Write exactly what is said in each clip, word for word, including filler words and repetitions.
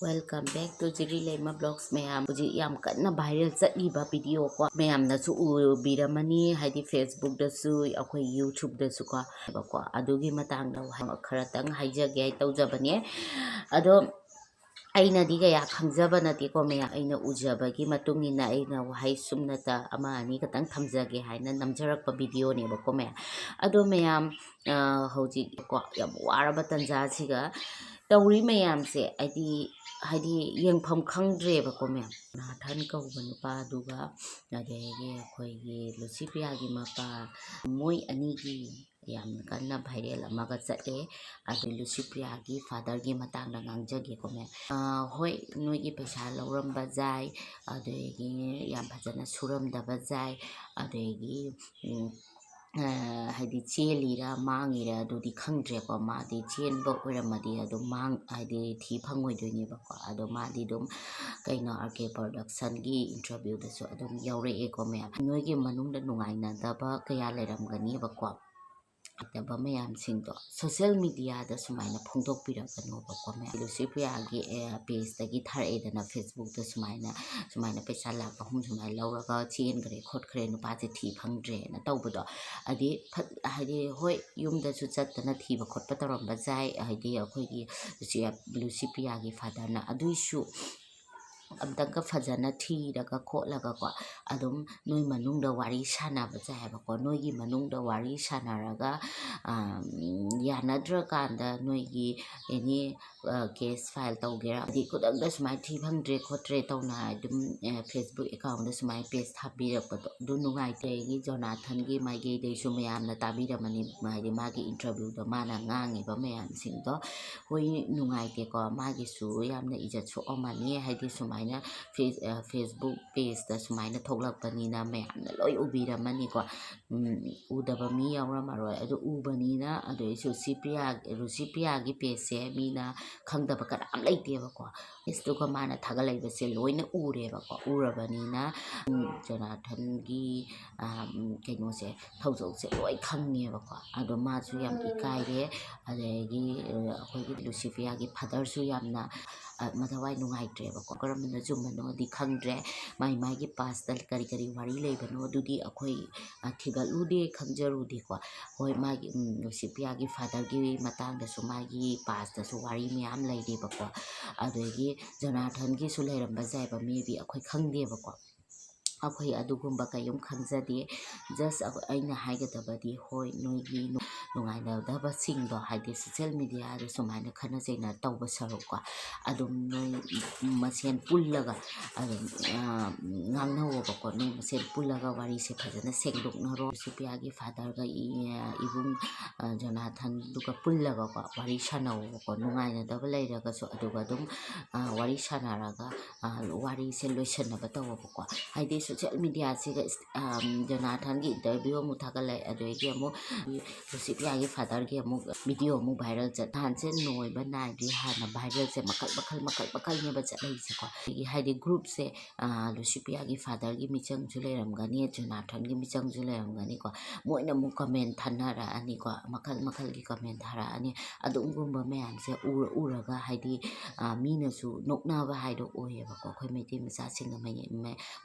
Welcome back to Jiri Leima Vlogs꯫ ꯃꯌꯥꯝ, ꯍꯧꯖꯤꯛ ꯌꯥꯝ ꯀꯟꯅ viral ꯆꯠꯂꯤꯕ video ꯀꯣ, ꯃꯌꯥꯝꯅꯁꯨ ꯎꯕꯤꯔꯝꯃꯅꯤ, ꯍꯥꯏꯗꯤ Facebookꯇꯁꯨ, ꯑꯩꯈꯣꯏ YouTubeꯇꯁꯨ ꯀꯣ, ꯀꯣ, ꯑꯗꯨꯒꯤ ꯃꯇꯥꯡꯗ ꯈꯔꯇꯪ ꯍꯥꯏꯖꯒꯦ ꯍꯥꯏ ꯇꯧꯖꯕꯅꯦ꯫ ꯑꯗꯣ ꯑꯩꯅꯗꯤ ꯀꯌꯥ ꯈꯪꯖꯕ ꯅꯠꯇꯦꯀꯣ ꯃꯌꯥꯝ, ꯑꯩꯅ ꯎꯖꯕꯒꯤ ꯃꯇꯨꯡ ꯏꯟꯅ ꯑꯩꯅ ꯋꯥꯍꯩ ꯁꯨꯝꯅꯇ ꯑꯃ ꯑꯅꯤ ꯈꯛꯇꯪ ꯊꯝꯖꯒꯦ ꯍꯥꯏꯅ ꯅꯝꯖꯔꯛꯄ videoꯅꯦꯕꯀꯣ ꯃꯌꯥꯝ꯫ ꯑꯗꯣ ꯃꯌꯥꯝ, ꯑ, ꯍꯧꯖꯤꯛ ꯀꯣ ꯌꯥꯝ ꯋꯥꯔꯕ ꯇꯟꯖꯥꯁꯤꯒ ꯇꯧꯔꯤ ꯃꯌꯥꯝꯁꯦ, ꯍꯥꯏꯗꯤ, ꯍꯥꯏꯗꯤ ꯌꯦꯡꯐꯝ ꯈꯪꯗ꯭ꯔꯦꯕꯀꯣ ꯃꯌꯥꯝ꯫ ꯖꯣꯅꯥꯊꯟ ꯀꯧꯕ ꯅꯨꯄꯥꯗꯨꯒ ꯑꯗꯒꯤ ꯑꯩꯈꯣꯏꯒꯤ ꯂꯨꯁꯤꯄ꯭ꯔꯤꯌꯥꯒꯤ ꯃꯄꯥ, ꯃꯣꯏ ꯑꯅꯤꯒꯤ ꯌꯥꯝ ꯀꯟꯅ viral ꯑꯃꯒ ꯆꯠꯂꯦ꯫ ꯑꯗꯨ ꯂꯨꯁꯤꯄ꯭ꯔꯤꯌꯥꯒꯤ fatherꯒꯤ ꯃꯇꯥꯡꯗ ꯉꯥꯡꯖꯒꯦꯀꯣ ꯃꯌꯥꯝ꯫ ꯑ, ꯍꯣꯏ, ꯅꯣꯏꯒꯤ ꯄꯩꯁꯥ ꯂꯧꯔꯝꯕ ꯌꯥꯏ, ꯑꯗꯒꯤ ꯌꯥꯝ ꯐꯖꯅ ꯁꯨꯔꯝꯗꯕ ꯌꯥꯏ, ꯑꯗꯒꯤ, ꯎꯝ, ꯑ, ꯍꯥꯏꯗꯤ ꯆꯦꯜꯂꯤꯔ ꯃꯥꯡꯉꯤꯔ ꯑꯗꯨꯗꯤ ꯈꯪꯗ꯭ꯔꯦꯀꯣ꯫ ꯃꯥꯗꯤ ꯆꯦꯟꯕ ꯑꯣꯏꯔꯝꯃꯗꯤ ꯑꯗꯨꯝ ꯃꯥꯡ-, ꯍꯥꯏꯗꯤ ꯊꯤ ꯐꯪꯉꯣꯏꯗꯣꯏꯅꯦꯕꯀꯣ꯫ ꯑꯗꯣ ꯃꯥꯗꯤ ꯑꯗꯨꯝ ꯀꯩꯅꯣ, RK Productionꯒꯤ interviewꯗꯁꯨ ꯑꯗꯨꯝ ꯌꯥꯎꯔꯛꯑꯦꯀꯣ ꯃꯌꯥꯝ꯫ ꯅꯣꯏꯒꯤ ꯃꯅꯨꯡꯗ ꯅꯨꯡꯉꯥꯏꯅꯗꯕ ꯀꯌꯥ ꯂꯩꯔꯝꯒꯅꯦꯕꯀꯣ꯫ ꯐꯠꯇꯕ ꯃꯌꯥꯝꯁꯤꯡꯗꯣ social mediaꯗ ꯁꯨꯃꯥꯏꯅ ꯐꯣꯡꯗꯣꯛꯄꯤꯔꯛꯀꯅꯣꯕꯀꯣ ꯃꯌꯥꯝ꯫ ꯂꯨꯁꯤꯄ꯭ꯔꯤꯌꯥꯒꯤ, ꯑꯦ, pageꯇꯒꯤ ꯊꯥꯔꯛꯑꯦꯗꯅ Facebookꯇ ꯁꯨꯃꯥꯏꯅ, ꯁꯨꯃꯥꯏꯅ ꯄꯩꯁꯥ ꯂꯥꯛ ꯑꯍꯨꯝ ꯁꯨꯃꯥꯏꯅ ꯂꯧꯔꯒ ꯆꯦꯟꯈ꯭ꯔꯦ ꯈꯣꯠꯈ꯭ꯔꯦ, ꯅꯨꯄꯥꯁꯦ ꯊꯤ ꯐꯪꯗ꯭ꯔꯦꯅ ꯇꯧꯕꯗꯣ꯫ ꯑꯗꯤ ꯐꯠ-, ꯍꯥꯏꯗꯤ ꯍꯣꯏ, ꯌꯨꯝꯗꯁꯨ ꯆꯠꯇꯅ ꯊꯤꯕ ꯈꯣꯠꯄ ꯇꯧꯔꯝꯕ ꯌꯥꯏ, ꯍꯥꯏꯗꯤ ꯑꯩꯈꯣꯏꯒꯤ ꯂꯨꯁꯤ-, ꯂꯨꯁꯤꯄ꯭ꯔꯤꯌꯥꯒꯤ fatherꯅ꯫ ꯑꯗꯨꯏꯁꯨ ꯑꯝꯇꯪꯒ ꯐꯖꯅ ꯊꯤꯔꯒ ꯈꯣꯠꯂꯒꯀꯣ, ꯑꯗꯨꯝ ꯅꯣꯏ ꯃꯅꯨꯡꯗ ꯋꯥꯔꯤ ꯁꯥꯟꯅꯕ ꯌꯥꯏ ꯍꯥꯏꯕꯀꯣ꯫ ꯅꯣꯏꯒꯤ ꯃꯅꯨꯡꯗ ꯋꯥꯔꯤ ꯁꯥꯟꯅꯔꯒ, ꯑꯝ, ꯌꯥꯅꯗ꯭ꯔꯀꯥꯟꯗ ꯅꯣꯏꯒꯤ any, ꯑ, case file ꯇꯧꯒꯦꯔꯥ, ꯍꯥꯏꯗꯤ ꯈꯨꯗꯛꯇ ꯁꯨꯃꯥꯏꯅ ꯊꯤ ꯐꯪꯗ꯭ꯔꯦ ꯈꯣꯠꯇ꯭ꯔꯦ ꯇꯧꯅ ꯑꯗꯨꯝ, ꯑ, Facebook accountꯗ ꯁꯨꯃꯥꯏꯅ page ꯊꯥꯕꯤꯔꯛꯄꯗꯣ ꯑꯗꯨ ꯅꯨꯡꯉꯥꯏꯇꯦ꯫ ꯑꯩꯒꯤ ꯖꯣꯅꯥꯊꯟꯒꯤ ꯃꯥꯏꯀꯩꯗꯩꯁꯨ ꯃꯌꯥꯝꯅ ꯇꯥꯕꯤꯔꯝꯃꯅꯤ, ꯍꯥꯏꯗꯤ ꯃꯥꯒꯤ interviewꯗꯣ ꯃꯥꯅ ꯉꯥꯡꯉꯤꯕ ꯃꯌꯥꯝꯁꯤꯡꯗꯣ꯫ ꯍꯣꯏ, ꯅꯨꯡꯉꯥꯏꯇꯦꯀꯣ, ꯃꯥꯒꯤꯁꯨ ꯌꯥꯝꯅ ꯏꯖꯠ ꯁꯣꯛꯑꯝꯃꯅꯤ꯫ ꯍꯥꯏꯗꯤ ꯁꯨꯃꯥꯏꯅ ꯐꯦꯁ-, ꯑ, Facebook pageꯇ ꯁꯨꯃꯥꯏꯅ ꯊꯣꯛꯂꯛꯄꯅꯤꯅ ꯃꯌꯥꯝꯅ ꯂꯣꯏ ꯎꯕꯤꯔꯝꯃꯅꯤꯀꯣ꯫ ꯎꯝ, ꯎꯗꯕ ꯃꯤ ꯌꯥꯎꯔꯝꯃꯔꯣꯏ꯫ ꯑꯗꯨ ꯎꯕꯅꯤꯅ, ꯑꯗꯨꯏꯁꯨ ꯁꯤꯄ꯭ꯔꯤꯌꯥ, ꯂꯨꯁꯤꯄ꯭ꯔꯤꯌꯥꯒꯤ pageꯁꯦ ꯃꯤꯅ ꯈꯪꯗꯕ ꯀꯅꯥꯝ ꯂꯩꯇꯦꯕꯀꯣ꯫ Pageꯇꯨꯒ ꯃꯥꯅ ꯊꯥꯒꯠꯂꯛꯏꯕꯁꯦ ꯂꯣꯏꯅ ꯎꯔꯦꯕꯀꯣ꯫ ꯎꯔꯕꯅꯤꯅ, ꯎꯝ, ꯖꯣꯅꯥꯊꯟꯒꯤ, ꯑ, ꯎꯝ, ꯀꯩꯅꯣꯁꯦ, ꯊꯧꯗꯣꯛꯁꯦ ꯂꯣꯏ ꯈꯪꯉꯦꯕꯀꯣ꯫ ꯑꯗꯣ ꯃꯥꯁꯨ ꯌꯥꯝ ꯏꯀꯥꯏꯔꯦ꯫ ꯑꯗꯒꯤ, ꯑ, ꯑꯩꯈꯣꯏꯒꯤ ꯂꯨꯁꯤꯄ꯭ꯔꯤꯌꯥꯒꯤ fatherꯁꯨ ꯌꯥꯝꯅ ꯃꯊꯋꯥꯏ ꯅꯨꯡꯉꯥꯏꯇ꯭ꯔꯦꯕꯀꯣ꯫ ꯀꯔꯝꯕꯅ ꯆꯨꯝꯕꯅꯣꯗꯤ ꯈꯪꯗ꯭ꯔꯦ꯫ ꯃꯥꯏ ꯃꯥꯒꯤ ꯄꯥꯁꯇ ꯀꯔꯤ ꯀꯔꯤ ꯋꯥꯔꯤ ꯂꯩꯕꯅꯣ ꯑꯗꯨꯗꯤ ꯑꯩꯈꯣꯏ ꯊꯤꯒꯠꯂꯨꯗꯦ, ꯈꯪꯖꯔꯨꯗꯦꯀꯣ꯫ ꯍꯣꯏ, ꯃꯥꯒꯤ ꯂꯨꯁꯤꯄꯤꯌꯥꯒꯤ ꯐꯥꯗꯔꯒꯤ ꯃꯇꯥꯡꯗꯁꯨ ꯃꯥꯒꯤ ꯄꯥꯁꯇꯁꯨ ꯋꯥꯔꯤ ꯃꯌꯥꯝ ꯂꯩꯔꯤꯕꯀꯣ꯫ ꯑꯗꯒꯤ ꯖꯣꯅꯥꯊꯟꯒꯤꯁꯨ ꯂꯩꯔꯝꯕ ꯌꯥꯏꯕ, maybe ꯑꯩꯈꯣꯏ ꯈꯪꯗꯦꯕꯀꯣ꯫ ꯑꯩꯈꯣꯏ ꯑꯗꯨꯒꯨꯝꯕ ꯀꯔꯤꯝ ꯈꯪꯖꯗꯦ꯫ Just ꯑꯩꯅ ꯍꯥꯏꯒꯗꯕꯗꯤ, ꯍꯣꯏ, ꯅꯣꯏꯒꯤ ꯅꯨꯡꯉꯥꯏꯅꯗꯕꯁꯤꯡꯗꯣ, ꯍꯥꯏꯗꯤ social mediaꯗ ꯁꯨꯃꯥꯏꯅ ꯈꯠꯅ ꯆꯩꯅ ꯇꯧꯕ ꯁꯔꯨꯛꯀꯣ, ꯑꯗꯨꯝ ꯅꯣꯏ ꯃꯁꯦꯟ ꯄꯨꯜꯂꯒ ꯑꯗꯨꯝ ꯉꯥꯡꯅꯧꯑꯣꯕꯀꯣ꯫ ꯅꯣꯏ ꯃꯁꯦꯟ ꯄꯨꯜꯂꯒ ꯋꯥꯔꯤꯁꯦ ꯐꯖꯅ ꯁꯦꯡꯗꯣꯛꯅꯔꯣ꯫ ꯂꯨꯁꯤꯄꯤꯌꯥꯒꯤ ꯐꯥꯗꯔꯒ ꯏꯕꯨꯡ ꯖꯣꯅꯥꯊꯟꯗꯨꯒ ꯄꯨꯜꯂꯒꯀꯣ ꯋꯥꯔꯤ ꯁꯥꯟꯅꯧꯑꯣꯕꯀꯣ꯫ ꯅꯨꯡꯉꯥꯏꯅꯗꯕ ꯂꯩꯔꯒꯁꯨ ꯑꯗꯨꯒ ꯑꯗꯨꯝ ꯋꯥꯔꯤ ꯁꯥꯟꯅꯔꯒ ꯋꯥꯔꯤꯁꯦ ꯂꯣꯏꯁꯟꯅꯕ ꯇꯧꯑꯣꯕꯀꯣ꯫ ꯍꯥꯏꯗꯤ social mediaꯁꯤꯒ ꯖꯣꯅꯥꯊꯟꯒꯤ interview ꯑꯃꯨꯛ ꯊꯥꯒꯠꯂꯛꯑꯦ, ꯑꯗꯨꯗꯒꯤ ꯑꯃꯨꯛ ꯂꯨꯁꯤꯄꯤꯌꯥꯒꯤ ꯐꯥꯗꯔꯒꯤ ꯑꯃꯨꯛ video ꯑꯃꯨꯛ viral ꯆꯠ꯫ ꯅꯍꯥꯟꯁꯦ ꯅꯣꯏꯕ ꯅꯥꯏꯗꯦ, ꯍꯥꯟꯅ viral ꯁꯦ ꯃꯈꯜ ꯃꯈꯜ ꯃꯈꯜ ꯃꯈꯜꯅꯦꯕ ꯆꯠꯂꯛꯏꯁꯦꯀꯣ꯫ ꯑꯗꯒꯤ ꯍꯥꯏꯗꯤ group ꯁꯦ ꯂꯨꯁꯤꯄꯤꯌꯥꯒꯤ ꯐꯥꯗꯔꯒꯤ ꯃꯤꯆꯪꯁꯨ ꯂꯩꯔꯝꯒꯅꯤ, ꯖꯣꯅꯥꯊꯟꯒꯤ ꯃꯤꯆꯪꯁꯨ ꯂꯩꯔꯝꯒꯅꯤꯀꯣ꯫ ꯃꯣꯏꯅ ꯑꯃꯨꯛ comment ꯊꯥꯅꯔꯛꯑꯅꯤꯀꯣ, ꯃꯈꯜ ꯃꯈꯜꯒꯤ comment ꯊꯥꯔꯛꯑꯅꯤ꯫ ꯑꯗꯨꯒꯨꯝꯕ ꯃꯌꯥꯝꯁꯦ ꯎꯔ ꯎꯔꯒ ꯍꯥꯏꯗꯤ ꯃꯤꯅꯁꯨ ꯅꯣꯛꯅꯕ ꯍꯥꯏꯗꯣ ꯑꯣꯏꯌꯦꯕꯀꯣ꯫ ꯑꯩꯈꯣꯏ ꯃꯩꯇꯩ ꯃꯆꯥꯁꯤꯡꯅ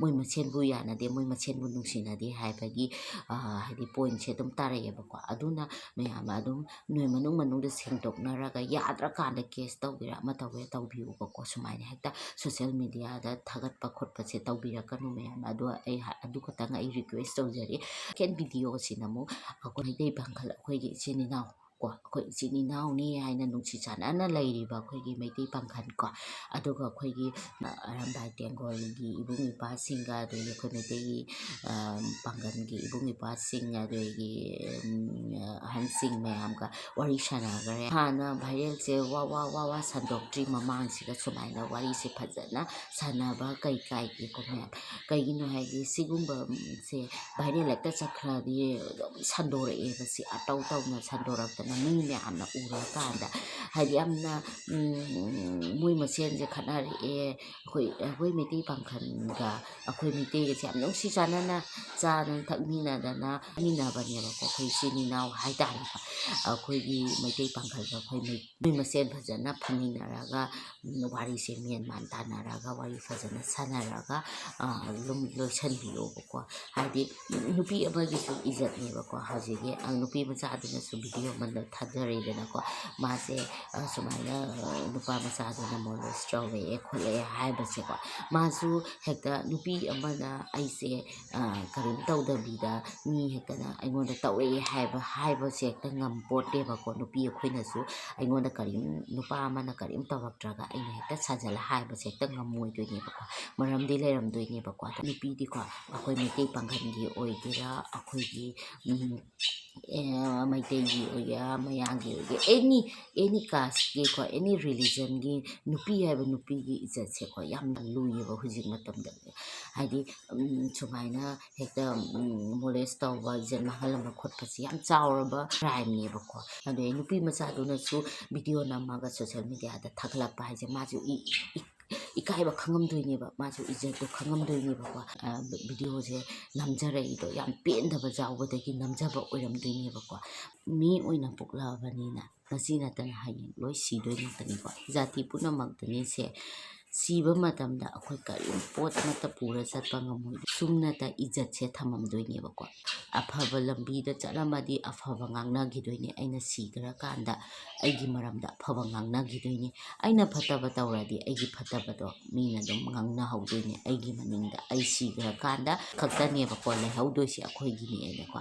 ꯃꯣꯏ ꯃꯁꯦꯟꯕꯨ ꯌꯥꯅꯗꯦ, ꯃꯣꯏ ꯃꯁꯦꯟꯕꯨ ꯅꯨꯡꯁꯤꯅꯗꯦ ꯍꯥꯏꯕꯒꯤ ꯍꯥꯏꯗꯤ point ꯁꯦ ꯑꯗꯨꯝ ꯇꯥꯔꯛꯑꯦꯕꯀꯣ꯫ ꯑꯗꯨꯅ ꯃꯌꯥꯝ ꯑꯗꯨꯝ ꯅꯣꯏ ꯃꯅꯨꯡ ꯃꯅꯨꯡꯗ ꯁꯦꯡꯗꯣꯛꯅꯔꯒ ꯌꯥꯗ꯭ꯔꯀꯥꯟꯗ case ꯇꯧꯒꯦꯔꯥ ꯑꯃ ꯇꯧꯒꯦꯔꯥ ꯇꯧꯕꯤꯌꯨꯕꯀꯣ꯫ ꯁꯨꯃꯥꯏꯅ ꯍꯦꯛꯇ social mediaꯗ ꯊꯥꯒꯠꯄ ꯈꯣꯠꯄꯁꯦ ꯇꯧꯕꯤꯔꯛꯀꯅꯨ ꯃꯌꯥꯝ꯫ ꯑꯗꯣ ꯑꯩ ꯑꯗꯨ ꯈꯛꯇꯪ ꯑꯩ request ꯇꯧꯖꯔꯤ꯫ Second videoꯁꯤꯅ ꯑꯃꯨꯛ ꯑꯩꯈꯣꯏ ꯃꯩꯇꯩ ꯄꯥꯡꯒꯜ, ꯑꯩꯈꯣꯏꯒꯤ ꯏꯆꯤꯟ ꯏꯅꯥꯎ ꯀꯣ, ꯑꯩꯈꯣꯏ ꯏꯆꯤꯟ ꯏꯅꯥꯎꯅꯤ ꯍꯥꯏꯅ ꯅꯨꯡꯁꯤ ꯆꯥꯟꯅꯅ ꯂꯩꯔꯤꯕ ꯑꯩꯈꯣꯏꯒꯤ ꯃꯩꯇꯩ ꯄꯥꯡꯒꯜ ꯀꯣ, ꯑꯗꯨꯒ ꯑꯩꯈꯣꯏꯒꯤ ꯑꯔꯝꯕꯥꯏ ꯇꯦꯡꯒꯣꯜꯒꯤ ꯏꯕꯨꯡ ꯏꯄ꯭ꯋꯥꯁꯤꯡꯒ, ꯑꯗꯒꯤ ꯑꯩꯈꯣꯏ ꯃꯩꯇꯩꯒꯤ ꯄꯥꯡꯒꯜꯒꯤ ꯏꯕꯨꯡ ꯏꯄ꯭ꯋꯥꯁꯤꯡ, ꯑꯗꯒꯤ ꯑꯍꯟꯁꯤꯡ ꯃꯌꯥꯝꯒ ꯋꯥꯔꯤ ꯁꯥꯟꯅꯈ꯭ꯔꯦ꯫ ꯍꯥꯟꯅ viral ꯁꯦ ꯋꯥ ꯋꯥ ꯋꯥ ꯋꯥ ꯁꯟꯗꯣꯛꯇ꯭ꯔꯤ ꯃꯃꯥꯡꯁꯤꯗ ꯁꯨꯃꯥꯏꯅ ꯋꯥꯔꯤꯁꯦ ꯐꯖꯅ ꯁꯥꯟꯅꯕ ꯀꯩ ꯀꯥꯏꯒꯦꯀꯣ ꯃꯌꯥꯝ? ꯀꯩꯒꯤꯅꯣ ꯍꯥꯏꯗꯤ ꯁꯤꯒꯨꯝꯕꯁꯦ viral ꯍꯦꯛꯇ ꯆꯠꯈ꯭ꯔꯗꯤ ꯑꯗꯨꯝ ꯁꯟꯗꯣꯔꯛꯑꯦꯕ꯫ ꯁꯤ ꯑꯇꯧ ꯇꯧꯅ ꯁꯟꯗꯣꯔꯛꯇꯅ ꯃꯤ ꯃꯌꯥꯝꯅ ꯎꯔꯀꯥꯟꯗ, ꯍꯥꯏꯗꯤ ꯌꯥꯝꯅ, ꯎꯝ, ꯃꯣꯏ ꯃꯁꯦꯟꯁꯦ ꯈꯠꯅꯔꯛꯑꯦ, ꯑꯩꯈꯣꯏ, ꯑꯩꯈꯣꯏ ꯃꯩꯇꯩ ꯄꯥꯡꯒꯜꯒ ꯑꯩꯈꯣꯏ ꯃꯩꯇꯩꯒꯁꯦ ꯌꯥꯝ ꯅꯨꯡꯁꯤ ꯆꯥꯟꯅꯅ ꯆꯥꯗꯅ ꯊꯛꯃꯤꯟꯅꯗꯅ ꯂꯩꯃꯤꯟꯅꯕꯅꯦꯕꯀꯣ꯫ ꯑꯩꯈꯣꯏ ꯏꯆꯤꯟ ꯏꯅꯥꯎ ꯍꯥꯏꯇꯥꯔꯦꯀꯣ, ꯑꯩꯈꯣꯏꯒꯤ ꯃꯩꯇꯩ ꯄꯥꯡꯒꯜꯒ ꯑꯩꯈꯣꯏ ꯃꯩ-, ꯃꯤ ꯃꯁꯦꯟ ꯐꯖꯅ ꯐꯝꯃꯤꯟꯅꯔꯒ, ꯎꯝ, ꯋꯥꯔꯤꯁꯦ ꯃꯦꯟ ꯃꯥꯟ ꯇꯥꯅꯔꯒ, ꯋꯥꯔꯤ ꯐꯖꯅ ꯁꯥꯟꯅꯔꯒ, ꯑ, ꯑꯗꯨꯝ ꯂꯣꯏꯁꯤꯟꯕꯤꯌꯣꯕꯀꯣ꯫ ꯍꯥꯏꯗꯤ ꯅꯨꯄꯤ ꯑꯃꯒꯤꯁꯨ ꯏꯖꯠꯅꯦꯕꯀꯣ꯫ ꯍꯧꯖꯤꯛꯀꯤ, ꯑ, ꯅꯨꯄꯤ ꯃꯆꯥꯗꯨꯅꯁꯨ ꯚꯤꯗꯤꯑꯣ ꯑꯃꯗ ꯊꯥꯖꯔꯛꯏꯗꯅꯀꯣ, ꯃꯥꯁꯦ, ꯑ, ꯁꯨꯃꯥꯏꯅ, ꯑ, ꯅꯨꯄꯥ ꯃꯆꯥꯗꯨꯅ ꯃꯣꯂꯦꯁ ꯇꯧꯔꯛꯑꯦ ꯈꯣꯠꯂꯛꯑꯦ ꯍꯥꯏꯕꯁꯦꯀꯣ꯫ ꯃꯥꯁꯨ ꯍꯦꯛꯇ ꯅꯨꯄꯤ ꯑꯃꯅ ꯑꯩꯁꯦ, ꯑ, ꯀꯔꯤꯝ ꯇꯧꯗꯕꯤꯗ ꯃꯤ ꯍꯦꯛꯇꯅ ꯑꯩꯉꯣꯟꯗ ꯇꯧꯔꯛꯑꯦ ꯍꯥꯏꯕ, ꯍꯥꯏꯕꯁꯦ ꯍꯦꯛꯇ ꯉꯝꯄꯣꯠꯇꯦꯕꯀꯣ꯫ ꯅꯨꯄꯤ ꯑꯩꯈꯣꯏꯅꯁꯨ ꯑꯩꯉꯣꯟꯗ ꯀꯔꯤꯝ, ꯅꯨꯄꯥ ꯑꯃꯅ ꯀꯔꯤꯝ ꯇꯧꯔꯛꯇ꯭ꯔꯒ ꯑꯩꯅ ꯍꯦꯛꯇ ꯁꯥꯖꯜꯂ ꯍꯥꯏꯕꯁꯦ ꯍꯦꯛꯇ ꯉꯝꯃꯣꯏꯗꯣꯏꯅꯦꯕꯀꯣ꯫ ꯃꯔꯝꯗꯤ ꯂꯩꯔꯝꯗꯣꯏꯅꯦꯕꯀꯣ꯫ ꯑꯗꯣ ꯅꯨꯄꯤꯗꯤꯀꯣ, ꯑꯩꯈꯣꯏ ꯃꯩꯇꯩ ꯄꯥꯡꯒꯜꯒꯤ ꯑꯣꯏꯒꯦꯔꯥ, ꯑꯩꯈꯣꯏꯒꯤ, ꯎꯝ, ꯑꯦ, ꯃꯩꯇꯩꯒꯤ ꯑꯣꯏꯒꯦꯔꯥ, ꯃꯌꯥꯡꯒꯤ ꯑꯣꯏꯒꯦꯔꯥ, ꯑꯦꯅꯤ, ꯑꯦꯅꯤ ꯀꯥꯁꯀꯤꯀꯣ, ꯑꯦꯅꯤ ꯔꯤꯂꯤꯖꯟꯒꯤ ꯅꯨꯄꯤ ꯍꯥꯏꯕ ꯅꯨꯄꯤꯒꯤ ꯏꯖꯠꯁꯦꯀꯣ ꯌꯥꯝꯅ ꯂꯨꯏꯌꯦꯕ ꯍꯧꯖꯤꯛ ꯃꯇꯝꯗ꯫ ꯍꯥꯏꯗꯤ, ꯎꯝ, ꯁꯨꯃꯥꯏꯅ ꯍꯦꯛꯇ, ꯎꯝ, ꯃꯣꯂꯦꯁ ꯇꯧꯕ, ꯏꯖꯠ ꯃꯥꯡꯍꯜꯂꯝꯕ ꯈꯣꯠꯄꯁꯦ ꯌꯥꯝ ꯆꯥꯎꯔꯕ ꯀ꯭ꯔꯥꯏꯝꯅꯦꯕꯀꯣ꯫ ꯑꯗꯩ ꯅꯨꯄꯤ ꯃꯆꯥꯗꯨꯅꯁꯨ ꯚꯤꯗꯤꯑꯣ ꯅꯝꯃꯒ ꯁꯣꯁꯦꯜ ꯃꯦꯗꯤꯌꯥꯗ ꯊꯥꯒꯠꯂꯛꯄ ꯍꯥꯏꯁꯦ, ꯃꯥꯁꯨ ꯏ-, ꯏ-, ꯏꯀꯥꯏꯕ ꯈꯪꯉꯝꯗꯣꯏꯅꯦꯕ, ꯃꯥꯁꯨ ꯏꯖꯠꯇꯣ ꯈꯪꯉꯝꯗꯣꯏꯅꯦꯕꯀꯣ꯫ ꯑ, ꯚꯤꯗꯤꯑꯣꯁꯦ ꯅꯝꯖꯔꯛꯏꯗꯣ ꯌꯥꯝ ꯄꯦꯟꯗꯕ ꯌꯥꯎꯕꯗꯒꯤ ꯅꯝꯖꯕ ꯑꯣꯏꯔꯝꯗꯣꯏꯅꯦꯕꯀꯣ꯫ ꯃꯤ ꯑꯣꯏꯅ ꯄꯣꯛꯂꯛꯑꯕꯅꯤꯅ ꯉꯁꯤ ꯅꯠꯇꯅ ꯍꯌꯦꯡ ꯂꯣꯏ ꯁꯤꯗꯣꯏ ꯉꯥꯛꯇꯅꯤꯀꯣ꯫ ꯖꯥꯇꯤ ꯄꯨꯝꯅꯃꯛꯇꯅꯤꯁꯦ꯫ ꯁꯤꯕ ꯃꯇꯝꯗ ꯑꯩꯈꯣꯏ ꯀꯔꯤꯝ ꯄꯣꯠ ꯑꯃꯠꯇ ꯄꯨꯔ ꯆꯠꯄ ꯉꯝꯃꯣꯏ꯫ ꯁꯨꯝꯅꯇ ꯏꯖꯠꯁꯦ ꯊꯝꯃꯝꯗꯣꯏꯅꯦꯕꯀꯣ꯫ ꯑꯐꯕ ꯂꯝꯕꯤꯗ ꯆꯠꯂꯝꯃꯗꯤ ꯑꯐꯕ ꯉꯥꯡꯅꯈꯤꯗꯣꯏꯅꯦ꯫ ꯑꯩꯅ ꯁꯤꯈ꯭ꯔꯀꯥꯟꯗ ꯑꯩꯒꯤ ꯃꯔꯝꯗ ꯑꯐꯕ ꯉꯥꯡꯅꯈꯤꯗꯣꯏꯅꯦ꯫ ꯑꯩꯅ ꯐꯠꯇꯕ ꯇꯧꯔꯗꯤ ꯑꯩꯒꯤ ꯐꯠꯇꯕꯗꯣ ꯃꯤꯅ ꯑꯗꯨꯝ ꯉꯥꯡꯅꯍꯧꯗꯣꯏꯅꯦ꯫ ꯑꯩꯒꯤ ꯃꯅꯤꯡꯗ ꯑꯩ ꯁꯤꯈ꯭ꯔꯀꯥꯟꯗ ꯈꯛꯇꯅꯦꯕꯀꯣ ꯂꯩꯍꯧꯗꯣꯏꯁꯦ ꯑꯩꯈꯣꯏꯒꯤꯅꯦꯅꯀꯣ꯫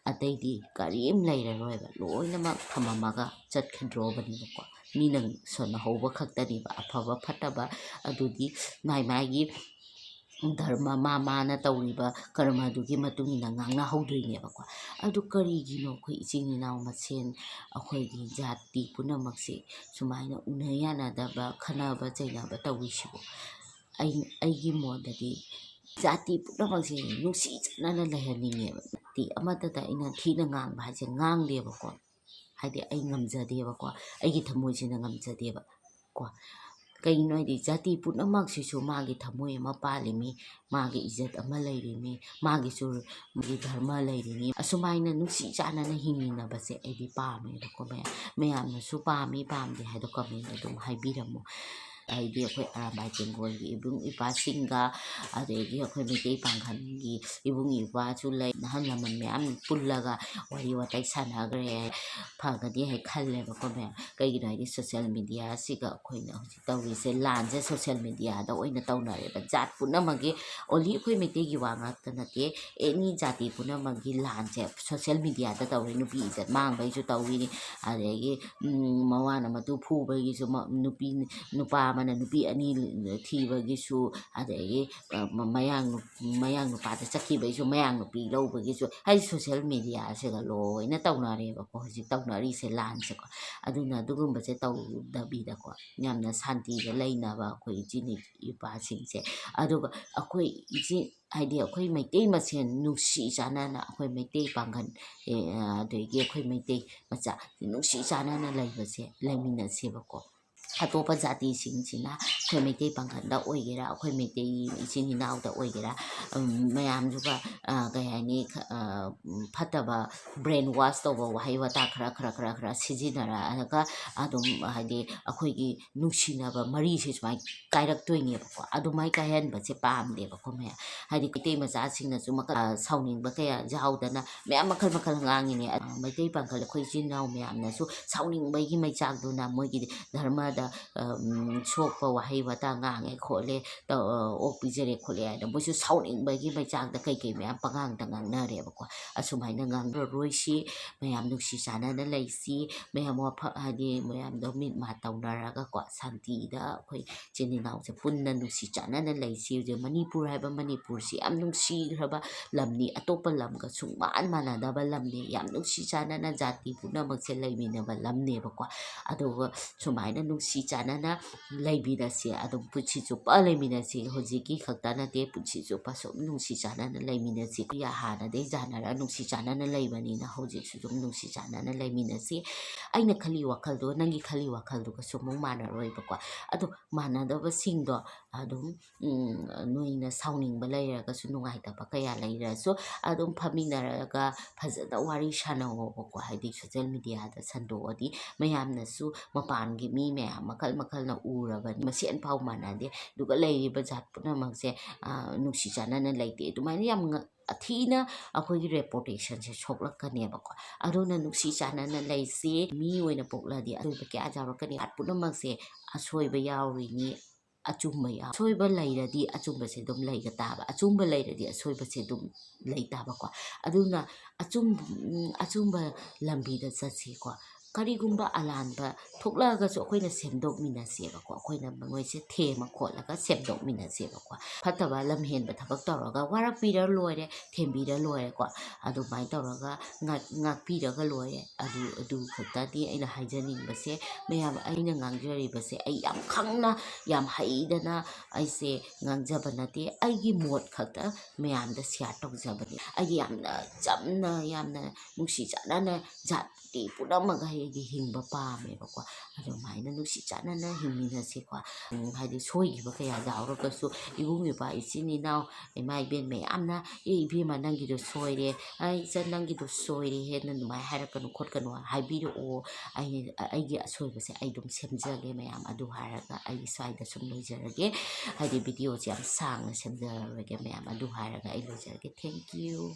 ꯑꯇꯩꯗꯤ ꯀꯔꯤꯝ ꯂꯩꯔꯔꯣꯏꯕ, ꯂꯣꯏꯅꯃꯛ ꯊꯝꯃꯝꯃꯒ ꯆꯠꯈꯤꯗ꯭ꯔꯣꯕꯅꯦꯕꯀꯣ꯫ ꯃꯤꯅ ꯁꯣꯟꯅꯍꯧꯕ ꯈꯛꯇꯅꯦꯕ꯫ ꯑꯐꯕ ꯐꯠꯇꯕ ꯑꯗꯨꯗꯤ ꯃꯥꯏ ꯃꯥꯏꯒꯤ ꯙꯔꯃ, ꯃꯥ ꯃꯥꯅ ꯇꯧꯔꯤꯕ ꯀꯔꯃꯗꯨꯒꯤ ꯃꯇꯨꯡ ꯏꯟꯅ ꯉꯥꯡꯅꯍꯧꯗꯣꯏꯅꯦꯕꯀꯣ꯫ ꯑꯗꯨ ꯀꯔꯤꯒꯤꯅꯣ ꯑꯩꯈꯣꯏ ꯏꯆꯤꯟ ꯏꯅꯥꯎ ꯃꯁꯦꯟ, ꯑꯩꯈꯣꯏꯒꯤ ꯖꯥꯇꯤ ꯄꯨꯝꯅꯃꯛꯁꯦ ꯁꯨꯃꯥꯏꯅ ꯎꯅ ꯌꯥꯅꯗꯕ, ꯈꯠꯅꯕ ꯆꯩꯅꯕ ꯇꯧꯔꯤꯁꯤꯕꯣ? ꯑꯩ, ꯑꯩꯒꯤ ꯃꯣꯠꯇꯗꯤ ꯖꯥꯇꯤ ꯄꯨꯝꯅꯃꯛꯁꯦ ꯅꯨꯡꯁꯤ ꯆꯥꯟꯅꯅ ꯂꯩꯍꯟꯅꯤꯡꯉꯦꯕ꯫ ꯖꯥꯇꯤ ꯑꯃꯠꯇꯗ ꯑꯩꯅ ꯊꯤꯅ ꯉꯥꯡꯕ ꯍꯥꯏꯁꯦ ꯉꯥꯡꯗꯦꯕꯀꯣ꯫ ꯍꯥꯏꯗꯤ ꯑꯩ ꯉꯝꯖꯗꯦꯕꯀꯣ, ꯑꯩꯒꯤ ꯊꯃꯣꯏꯁꯤꯅ ꯉꯝꯖꯗꯦꯕ ꯀꯣ꯫ ꯀꯩꯒꯤꯅꯣ ꯍꯥꯏꯗꯤ ꯖꯥꯇꯤ ꯄꯨꯝꯅꯃꯛꯁꯤꯁꯨ ꯃꯥꯒꯤ ꯊꯃꯣꯏ ꯑꯃ ꯄꯥꯜꯂꯤꯃꯤ, ꯃꯥꯒꯤ ꯏꯖꯠ ꯑꯃ ꯂꯩꯔꯤꯃꯤ, ꯃꯥꯒꯤꯁꯨ ꯃꯥꯒꯤ ꯙꯔꯃ ꯂꯩꯔꯤꯅꯤ꯫ ꯑꯁꯨꯃꯥꯏꯅ ꯅꯨꯡꯁꯤ ꯆꯥꯟꯅꯅ ꯍꯤꯡꯃꯤꯟꯅꯕꯁꯦ ꯑꯩꯗꯤ ꯄꯥꯝꯃꯦꯕꯀꯣ ꯃꯌꯥꯝ꯫ ꯃꯌꯥꯝꯅꯁꯨ ꯄꯥꯝꯃꯤ ꯄꯥꯝꯗꯦ ꯍꯥꯏꯗꯣ comment ꯑꯗꯨꯝ ꯍꯥꯏꯕꯤꯔꯝꯃꯨ꯫ ꯍꯥꯏꯗꯤ ꯑꯩꯈꯣꯏ ꯑꯔꯥꯝꯕꯥꯏ ꯇꯦꯡꯒꯣꯜꯒꯤ ꯏꯕꯨꯡ ꯏꯄ꯭ꯋꯥꯁꯤꯡꯒ, ꯑꯗꯒꯤ ꯑꯩꯈꯣꯏ ꯃꯩꯇꯩ ꯄꯥꯡꯒꯜꯒꯤ ꯏꯕꯨꯡ ꯏꯄ꯭ꯋꯥꯁꯨ ꯂꯩ, ꯑꯍꯜ ꯂꯃꯟ ꯃꯌꯥꯝ ꯄꯨꯜꯂꯒ ꯋꯥꯔꯤ ꯋꯥꯇꯥꯏ ꯁꯥꯟꯅꯈ꯭ꯔꯦ꯫ ꯐꯒꯅꯤ ꯍꯥꯏ ꯈꯜꯂꯦꯕꯀꯣ ꯃꯌꯥꯝ꯫ ꯀꯩꯒꯤꯅꯣ ꯍꯥꯏꯗꯤ social mediaꯁꯤꯒ ꯑꯩꯈꯣꯏꯅ ꯍꯧꯖꯤꯛ ꯇꯧꯔꯤꯁꯦ ꯂꯥꯟꯁꯦ social mediaꯗ ꯑꯣꯏꯅ ꯇꯧꯅꯔꯦꯕ꯫ ꯖꯥꯠ ꯄꯨꯝꯅꯃꯛꯀꯤ, only ꯑꯩꯈꯣꯏ ꯃꯩꯇꯩꯒꯤ ꯋꯥ ꯉꯥꯛꯇ ꯅꯠꯇꯦ, any ꯖꯥꯇꯤ ꯄꯨꯝꯅꯃꯛꯀꯤ ꯂꯥꯟꯁꯦ social mediaꯗ ꯇꯧꯔꯤ꯫ ꯅꯨꯄꯤ ꯏꯖꯠ ꯃꯥꯡꯕꯩꯁꯨ ꯇꯧꯔꯤꯅꯤ, ꯑꯗꯒꯤ ꯎꯝ, ꯃꯋꯥꯅ ꯃꯇꯨ ꯐꯨꯕꯒꯤꯁꯨ ꯃ-, ꯅꯨꯄꯤ, ꯅꯨꯄꯥ ꯑꯃꯅ ꯅꯨꯄꯤ ꯑꯅꯤ ꯊꯤꯕꯒꯤꯁꯨ, ꯑꯗꯒꯤ, ꯑ, ꯃ-, ꯃꯌꯥꯡ ꯅꯨ-, ꯃꯌꯥꯡ ꯅꯨꯄꯥꯗ ꯆꯠꯈꯤꯕꯒꯤꯁꯨ, ꯃꯌꯥꯡ ꯅꯨꯄꯤ ꯂꯧꯕꯒꯤꯁꯨ, ꯍꯥꯏꯗꯤ social mediaꯁꯤꯒ ꯂꯣꯏꯅ ꯇꯧꯅꯔꯦꯕꯀꯣ꯫ ꯍꯧꯖꯤꯛ ꯇꯧꯅꯔꯤꯁꯦ ꯂꯥꯟꯁꯦꯀꯣ꯫ ꯑꯗꯨꯅ ꯑꯗꯨꯒꯨꯝꯕꯁꯦ ꯇꯧꯗꯕꯤꯗꯀꯣ, ꯌꯥꯝꯅ ꯁꯥꯟꯇꯤꯗ ꯂꯩꯅꯕ ꯑꯩꯈꯣꯏ ꯏꯆꯤꯟ ꯏꯄꯥꯁꯤꯡꯁꯦ꯫ ꯑꯗꯨꯒ ꯑꯩꯈꯣꯏ ꯏꯆꯤꯟ, ꯍꯥꯏꯗꯤ ꯑꯩꯈꯣꯏ ꯃꯩꯇꯩ ꯃꯁꯦꯟ ꯅꯨꯡꯁꯤ ꯆꯥꯟꯅꯅ, ꯑꯩꯈꯣꯏ ꯃꯩꯇꯩ ꯄꯥꯡꯒꯜ, ꯑꯦ, ꯑꯗꯒꯤ ꯑꯩꯈꯣꯏ ꯃꯩꯇꯩ ꯃꯆꯥ ꯅꯨꯡꯁꯤ ꯆꯥꯟꯅꯅ ꯂꯩꯕꯁꯦ, ꯂꯩꯃꯤꯟꯅꯁꯦꯕꯀꯣ꯫ ꯑꯇꯣꯞꯄ ꯖꯥꯇꯤꯁꯤꯡꯁꯤꯅ ꯑꯩꯈꯣꯏ ꯃꯩꯇꯩ ꯄꯥꯡꯒꯜꯗ ꯑꯣꯏꯒꯦꯔꯥ, ꯑꯩꯈꯣꯏ ꯃꯩꯇꯩ ꯏꯆꯤꯟ ꯏꯅꯥꯎꯗ ꯑꯣꯏꯒꯦꯔꯥ, ꯎꯝ, ꯃꯌꯥꯝꯗꯨꯒ, ꯑ, ꯀꯩ ꯍꯥꯏꯅꯤ, ꯈ-, ꯑ, ꯎꯝ, ꯐꯠꯇꯕ brain wash ꯇꯧꯕ ꯋꯥꯍꯩ ꯋꯥꯇꯥ ꯈꯔ, ꯈꯔ, ꯈꯔ, ꯈꯔ ꯁꯤꯖꯤꯟꯅꯔꯛꯑꯒ ꯑꯗꯨꯝ, ꯍꯥꯏꯗꯤ, ꯑꯩꯈꯣꯏꯒꯤ ꯅꯨꯡꯁꯤꯅꯕ ꯃꯔꯤꯁꯦ ꯁꯨꯃꯥꯏꯅ ꯀꯥꯏꯔꯛꯇꯣꯏꯅꯦꯕꯀꯣ꯫ ꯑꯗꯨꯃꯥꯏꯅ ꯀꯥꯏꯍꯟꯕꯁꯦ ꯄꯥꯝꯗꯦꯕꯀꯣ ꯃꯌꯥꯝ꯫ ꯍꯥꯏꯗꯤ ꯃꯩꯇꯩ ꯃꯆꯥꯁꯤꯡꯅꯁꯨ ꯃꯈꯜ, ꯁꯥꯎꯅꯤꯡꯕ ꯀꯌꯥ ꯌꯥꯎꯗꯅ ꯃꯌꯥꯝ ꯃꯈꯜ ꯃꯈꯜ ꯉꯥꯡꯉꯤꯅꯦ꯫ ꯑ, ꯃꯩꯇꯩ ꯄꯥꯡꯒꯜ ꯑꯩꯈꯣꯏ ꯏꯆꯤꯟ ꯏꯅꯥꯎ ꯃꯌꯥꯝꯅꯁꯨ ꯁꯥꯎꯅꯤꯡꯕꯒꯤ ꯃꯩꯆꯥꯛꯇꯨꯅ ꯃꯣꯏꯒꯤ ꯙꯔꯃꯗ, ꯑ, ꯎꯝ, ꯁꯣꯛꯄ ꯋꯥꯍꯩ ꯋꯥꯇꯥ ꯉꯥꯡꯉꯦ ꯈꯣꯠꯂꯦ, ꯇꯧ-, ꯑ, ꯑꯣꯛ ꯄꯤꯖꯔꯦ ꯈꯣꯠꯂꯦ ꯍꯥꯏꯅ ꯃꯣꯏꯁꯨ ꯁꯥꯎꯅꯤꯡꯕꯒꯤ ꯃꯩꯆꯥꯛꯇ ꯀꯩꯀꯩ ꯃꯌꯥꯝ ꯄꯉꯥꯡꯗ ꯉꯥꯡꯅꯔꯦꯕꯀꯣ꯫ ꯑꯁꯨꯃꯥꯏꯅ ꯉꯥꯡꯅꯔꯣꯏꯁꯤ, ꯃꯌꯥꯝ ꯅꯨꯡꯁꯤ ꯆꯥꯟꯅꯅ ꯂꯩꯁꯤ, ꯃꯌꯥꯝ ꯋꯥꯐ-, ꯍꯥꯏꯗꯤ ꯃꯌꯥꯝꯗꯣ ꯃꯤꯠ ꯃꯥ ꯇꯧꯅꯔꯒꯀꯣ, ꯁꯥꯟꯇꯤꯗ ꯑꯩꯈꯣꯏ ꯏꯆꯤꯟ ꯏꯅꯥꯎꯁꯦ ꯄꯨꯟꯅ ꯅꯨꯡꯁꯤ ꯆꯥꯟꯅꯅ ꯂꯩꯁꯤ꯫ ꯍꯧꯖꯤꯛ ꯃꯅꯤꯄꯨꯔ ꯍꯥꯏꯕ ꯃꯅꯤꯄꯨꯔꯁꯤ ꯌꯥꯝ ꯅꯨꯡꯁꯤꯈ꯭ꯔꯕ ꯂꯝꯅꯤ, ꯑꯇꯣꯞꯄ ꯂꯝꯒ ꯁꯨꯡꯃꯥꯟ ꯃꯥꯟꯅꯗꯕ ꯂꯝꯅꯤ, ꯌꯥꯝ ꯅꯨꯡꯁꯤ ꯆꯥꯟꯅꯅ ꯖꯥꯇꯤ ꯄꯨꯝꯅꯃꯛꯁꯦ ꯂꯩꯃꯤꯟꯅꯕ ꯂꯝꯅꯦꯕꯀꯣ꯫ ꯑꯗꯨꯒ ꯁꯨꯃꯥꯏꯅ ꯅꯨꯡꯁꯤ ꯅꯨꯡꯁꯤ ꯆꯥꯟꯅꯅ ꯂꯩꯃꯤꯟꯅꯁꯤ, ꯑꯗꯨꯝ ꯄꯨꯟꯁꯤ ꯆꯨꯞꯄ ꯂꯩꯃꯤꯟꯅꯁꯤ꯫ ꯍꯧꯖꯤꯛꯀꯤ ꯈꯛꯇ ꯅꯠꯇꯦ, ꯄꯨꯟꯁꯤ ꯆꯨꯞꯄ ꯁꯨꯝ ꯅꯨꯡꯁꯤ ꯆꯥꯟꯅꯅ ꯂꯩꯃꯤꯟꯅꯁꯤ꯫ ꯍꯥꯟꯅꯗꯩ ꯌꯥꯅꯔ ꯅꯨꯡꯁꯤ ꯆꯥꯟꯅꯅ ꯂꯩꯕꯅꯤꯅ ꯍꯧꯖꯤꯛꯁꯨ ꯑꯗꯨꯝ ꯅꯨꯡꯁꯤ ꯆꯥꯟꯅꯅ ꯂꯩꯃꯤꯟꯅꯁꯤ꯫ ꯑꯩꯅ ꯈꯜꯂꯤ ꯋꯥꯈꯜꯗꯣ ꯅꯪꯒꯤ ꯈꯜꯂꯤ ꯋꯥꯈꯜꯗꯨꯒꯁꯨ ꯑꯃꯨꯛ ꯃꯥꯟꯅꯔꯣꯏꯕꯀꯣ꯫ ꯑꯗꯣ ꯃꯥꯟꯅꯗꯕꯁꯤꯡꯗꯣ ꯑꯗꯨꯝ, ꯎꯝ, ꯅꯣꯏꯅ ꯁꯥꯎꯅꯤꯡꯕ ꯂꯩꯔꯒꯁꯨ, ꯅꯨꯡꯉꯥꯏꯇꯕ ꯀꯌꯥ ꯂꯩꯔꯁꯨ, ꯑꯗꯨꯝ ꯐꯝꯃꯤꯟꯅꯔꯒ ꯐꯖꯅ ꯋꯥꯔꯤ ꯁꯥꯟꯅꯧꯑꯣꯕꯀꯣ꯫ ꯍꯥꯏꯗꯤ social mediaꯗ ꯁꯟꯗꯣꯛꯑꯗꯤ ꯃꯌꯥꯝꯅꯁꯨ, ꯃꯄꯥꯟꯒꯤ ꯃꯤ ꯃꯌꯥꯝ ꯃꯈꯜ ꯃꯈꯜꯅ ꯎꯔꯕꯅꯤ, ꯃꯁꯦꯟ ꯐꯥꯎ ꯃꯥꯟꯅꯗꯦ꯫ ꯑꯗꯨꯒ ꯂꯩꯔꯤꯕ ꯖꯥꯠ ꯄꯨꯝꯅꯃꯛꯁꯦ, ꯑ, ꯅꯨꯡꯁꯤ ꯆꯥꯟꯅꯅ ꯂꯩꯇꯦ꯫ ꯑꯗꯨꯃꯥꯏꯅ ꯌꯥꯝ ꯉ-, ꯊꯤꯅ ꯑꯩꯈꯣꯏꯒꯤ reputationꯁꯦ ꯁꯣꯛꯂꯛꯀꯅꯦꯕꯀꯣ꯫ ꯑꯗꯨꯅ ꯅꯨꯡꯁꯤ ꯆꯥꯟꯅꯅ ꯂꯩꯁꯤ꯫ ꯃꯤ ꯑꯣꯏꯅ ꯄꯣꯛꯂꯗꯤ ꯑꯁꯣꯏꯕ ꯀꯌꯥ ꯌꯥꯎꯔꯛꯀꯅꯤ꯫ ꯖꯥꯠ ꯄꯨꯝꯅꯃꯛꯁꯦ ꯑꯁꯣꯏꯕ ꯌꯥꯎꯔꯤꯅꯤ꯫ ꯑꯆꯨꯝꯕ ꯌꯥꯎ-, ꯑꯁꯣꯏꯕ ꯂꯩꯔꯗꯤ ꯑꯆꯨꯝꯕꯁꯦ ꯑꯗꯨꯝ ꯂꯩꯒ ꯇꯥꯕ, ꯑꯆꯨꯝꯕ ꯂꯩꯔꯗꯤ ꯑꯁꯣꯏꯕꯁꯦ ꯑꯗꯨꯝ ꯂꯩ ꯇꯥꯕꯀꯣ꯫ ꯑꯗꯨꯅ ꯑꯆꯨꯝ-, ꯎꯝ, ꯑꯆꯨꯝꯕ ꯂꯝꯕꯤꯗ ꯆꯠꯁꯤꯀꯣ꯫ ꯀꯔꯤꯒꯨꯝꯕ ꯑꯂꯥꯟꯕ ꯊꯣꯛꯂꯛꯑꯒꯁꯨ ꯑꯩꯈꯣꯏꯅ ꯁꯦꯝꯗꯣꯛꯃꯤꯟꯅꯁꯦꯕꯀꯣ, ꯑꯩꯈꯣꯏꯅ ꯃꯣꯏꯁꯦ ꯊꯦꯝꯃ ꯈꯣꯠꯂꯒ ꯁꯦꯝꯗꯣꯛꯃꯤꯟꯅꯁꯦꯕꯀꯣ꯫ ꯐꯠꯇꯕ ꯂꯝꯍꯦꯟꯕ ꯊꯕꯛ ꯇꯧꯔꯒ ꯋꯥꯔꯛꯄꯤꯔ ꯂꯣꯏꯔꯦ, ꯊꯦꯝꯕꯤꯔ ꯂꯣꯏꯔꯦꯀꯣ꯫ ꯑꯗꯨꯃꯥꯏꯅ ꯇꯧꯔꯒ ꯉꯥꯛ-, ꯉꯥꯛꯄꯤꯔꯒ ꯂꯣꯏꯔꯦ꯫ ꯑꯗꯨ, ꯑꯗꯨ ꯈꯛꯇꯗꯤ ꯑꯩꯅ ꯍꯥꯏꯖꯅꯤꯡꯕꯁꯦ꯫ ꯃꯌꯥꯝ, ꯑꯩꯅ ꯉꯥꯡꯖꯔꯤꯕꯁꯦ ꯑꯩ ꯌꯥꯝ ꯈꯪꯅ, ꯌꯥꯝ ꯍꯩꯗꯅ ꯑꯩꯁꯦ ꯉꯥꯡꯖꯕ ꯅꯠꯇꯦ꯫ ꯑꯩꯒꯤ ꯃꯣꯠ ꯈꯛꯇ ꯃꯌꯥꯝꯗ share ꯇꯧꯖꯕꯅꯤ꯫ ꯑꯩꯗꯤ ꯌꯥꯝꯅ ꯆꯝꯅ, ꯌꯥꯝꯅ ꯅꯨꯡꯁꯤ ꯆꯥꯟꯅꯅ ꯖꯥꯇꯤ ꯄꯨꯝꯅꯃꯛ ꯑꯩꯗꯤ ꯍꯤꯡꯕ ꯄꯥꯝꯃꯦꯕꯀꯣ꯫ ꯑꯗꯨꯃꯥꯏꯅ ꯅꯨꯡꯁꯤ ꯆꯥꯟꯅꯅ ꯍꯤꯡꯃꯤꯟꯅꯁꯤꯀꯣ꯫ ꯎꯝ, ꯍꯥꯏꯗꯤ ꯁꯣꯏꯈꯤꯕ ꯀꯌꯥ ꯌꯥꯎꯔꯒꯁꯨ ꯏꯕꯨꯡ ꯏꯄ꯭ꯋꯥ ꯏꯆꯤꯟ ꯏꯅꯥꯎ ꯏꯃꯥ ꯏꯕꯦꯟ ꯃꯌꯥꯝꯅ, "ꯑꯦ ꯏꯕꯦꯝꯃ, ꯅꯪꯒꯤꯗꯣ ꯁꯣꯏꯔꯦ, ꯑꯩ ꯏꯆꯟ, ꯅꯪꯒꯤꯗꯣ ꯁꯣꯏꯔꯦ ꯍꯦ, ꯅꯪ ꯑꯗꯨꯃꯥꯏꯅ ꯍꯥꯏꯔꯛꯀꯅꯨ ꯈꯣꯠꯀꯅꯨ ꯍꯥꯏꯕꯤꯔꯛꯑꯣ꯫ ꯑꯩ, ꯑꯩꯒꯤ ꯑꯁꯣꯏꯕꯁꯦ ꯑꯩ ꯑꯗꯨꯝ ꯁꯦꯝꯖꯒꯦ ꯃꯌꯥꯝ", ꯑꯗꯨ ꯍꯥꯏꯔꯒ ꯑꯩ ꯁ꯭ꯋꯥꯏꯗ ꯁꯨꯝ ꯂꯣꯏꯖꯔꯒꯦ꯫ ꯍꯥꯏꯗꯤ videoꯁꯦ ꯌꯥꯝ ꯁꯥꯡꯅ ꯁꯦꯝꯖꯔꯔꯣꯏꯒꯦ ꯃꯌꯥꯝ, ꯑꯗꯨ ꯍꯥꯏꯔꯒ ꯑꯩ ꯂꯣꯏꯖꯔꯒꯦ꯫ Thank you꯫